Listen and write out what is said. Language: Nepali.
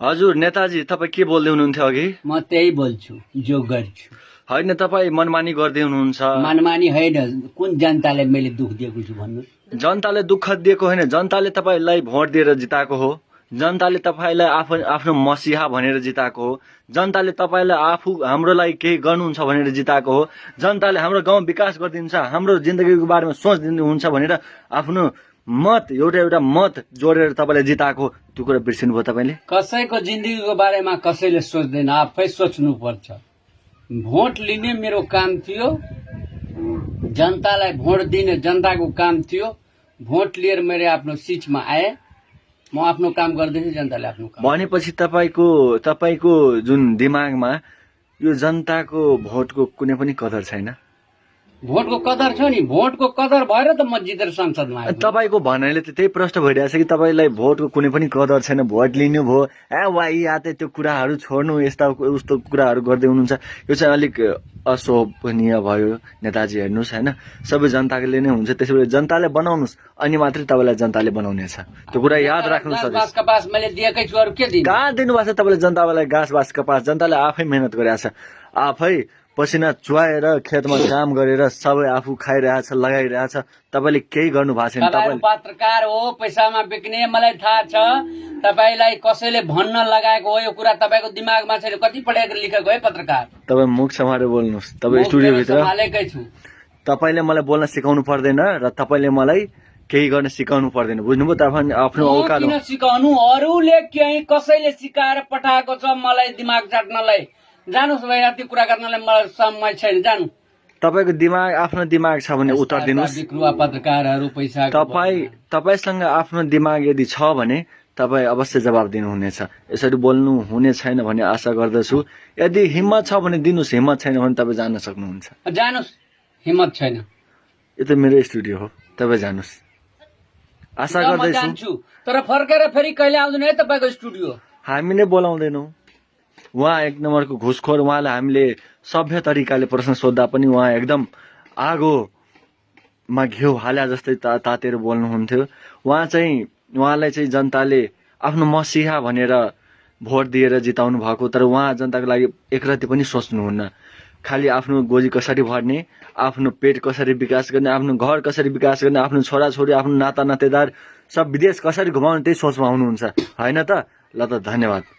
हजुर नेताजी तपाईँ के बोल्दै हुनुहुन्थ्यो अघि? म त्यही बोल्छु जो गर्छु। होइन, तपाईँ मनमानी गर्दै हुनुहुन्छ। मनमानी होइन, कुन जनताले मैले दुख दिएको छु भन्नु। जनताले दुःख दिएको होइन, जनताले तपाईँलाई भोट दिएर जिताएको हो। जनताले तपाईँलाई आफ्नो मसिहा भनेर जिताएको हो। जनताले तपाईँलाई हाम्रो लागि केही गर्नुहुन्छ भनेर जिताएको हो। जनताले हाम्रो गाउँ विकास गरिदिन्छ, हाम्रो जिन्दगीको बारेमा सोचिदिनुहुन्छ भनेर आफ्नो मत एउटा मत जोडेर तपाईँले जिताएको हो। त्यो कुरा बिर्सिनु भयो तपाईँले? कसैको जिन्दगीको बारेमा कसैले सोच्दैन, आफै सोच्नु पर्छ। भोट लिने मेरो काम थियो, जनतालाई भोट दिने जनताको काम थियो। भोट लिएर मैले आफ्नो सिटमा आए, म आफ्नो काम गर्दैछु, जनताले आफ्नो काम। भनेपछि तपाईँको जुन दिमागमा यो जनताको भोटको कुनै पनि कदर छैन? भोटको कदर छ नि, भोटको कदर भएर त म जितेर संसदमा आएँ। तपाईँको भनाइले त त्यही प्रश्न भइरहेछ कि तपाईँलाई भोटको कुनै पनि कदर छैन, भोट लिनु भयो वाइयाते त्यो कुराहरू छोड्नु, यस्ता उस्तो कुराहरू गर्दै हुनुहुन्छ। यो चाहिँ अलिक अशोभनीय भयो नेताजी। हेर्नुहोस् होइन, सबै जनताले नै हुन्छ, त्यसैले जनताले बनाउनुहोस् अनि मात्रै तपाईँलाई जनताले बनाउनेछ। त्यो कुरा याद राख्नुहोस्। कपास मैले दिएकै छु, अरू के दिनु? कहाँ दिनुभएको छ तपाईँले जनतालाई घाँस बास कपास? जनताले आफै मेहनत गरेछ, आफै पसिना चुहाएर खेतमा काम गरेर सबै आफू खाइरहेछ, लगाइरहेछ। तपाईँले केही गर्नु भएको छैन। तपाईँ पत्रकार हो, पैसामा बिक्ने, मलाई थाहा छ। तपाईँलाई कसैले भन्न लगाएको हो यो कुरा, तपाईँको दिमागमा छैन। कति पढेर लेखेको है पत्रकार? तपाईँ मुख समारेर बोल्नुहोस्। तपाईँ स्टुडियोभित्र तपाईँले मलाई बोल्न सिकाउनु पर्दैन र तपाईँले मलाई केही गर्न सिकाउनु पर्दैन, बुझ्नुभयो? तपाईँ आफ्नो औकात किन सिकाउनु? अरूले केही कसैले सिकाएर पठाएको छ मलाई दिमाग चाट्नलाई। जानुस् भाइ, यति कुरा गर्नलाई मलाई समय छैन, जानु। तपाईँको दिमाग आफ्नो दिमाग छ भने उत्तर दिनुहोस्। पत्रकारहरू पैसा तपाईँसँग आफ्नो दिमाग यदि छ भने तपाईँ अवश्य जवाब दिनुहुनेछ। यसरी बोल्नु हुने छैन भन्ने आशा गर्दछु। यदि हिम्मत छ भने दिनुहोस्, हिम्मत छैन भने तपाईँ जान सक्नुहुन्छ। जानुस्, हिम्मत छैन। यो त मेरो स्टुडियो हो, तपाईँ जानुहोस्। आशा गर्दैछु। तर फर्केर फेरि कहिले आउँदैन है तपाईँको स्टुडियो। हामी नै बोलाउँदैनौँ। उहाँ एक नम्बरको घुसखोर। उहाँलाई हामीले सभ्य तरिकाले प्रश्न सोद्धा पनि उहाँ एकदम आगोमा घिउ हाले जस्तै तातेर बोल्नुहुन्थ्यो। उहाँलाई चाहिँ जनताले आफ्नो मसिहा भनेर भोट दिएर जिताउनु भएको, तर उहाँ जनताको लागि एकरति पनि सोच्नुहुन्न। खालि आफ्नो गोजी कसरी भर्ने, आफ्नो पेट कसरी विकास गर्ने, आफ्नो घर कसरी विकास गर्ने, आफ्नो छोराछोरी, आफ्नो नाता नातेदार सब विदेश कसरी घुमाउने, त्यही सोचमा हुनुहुन्छ होइन त? ल त, धन्यवाद।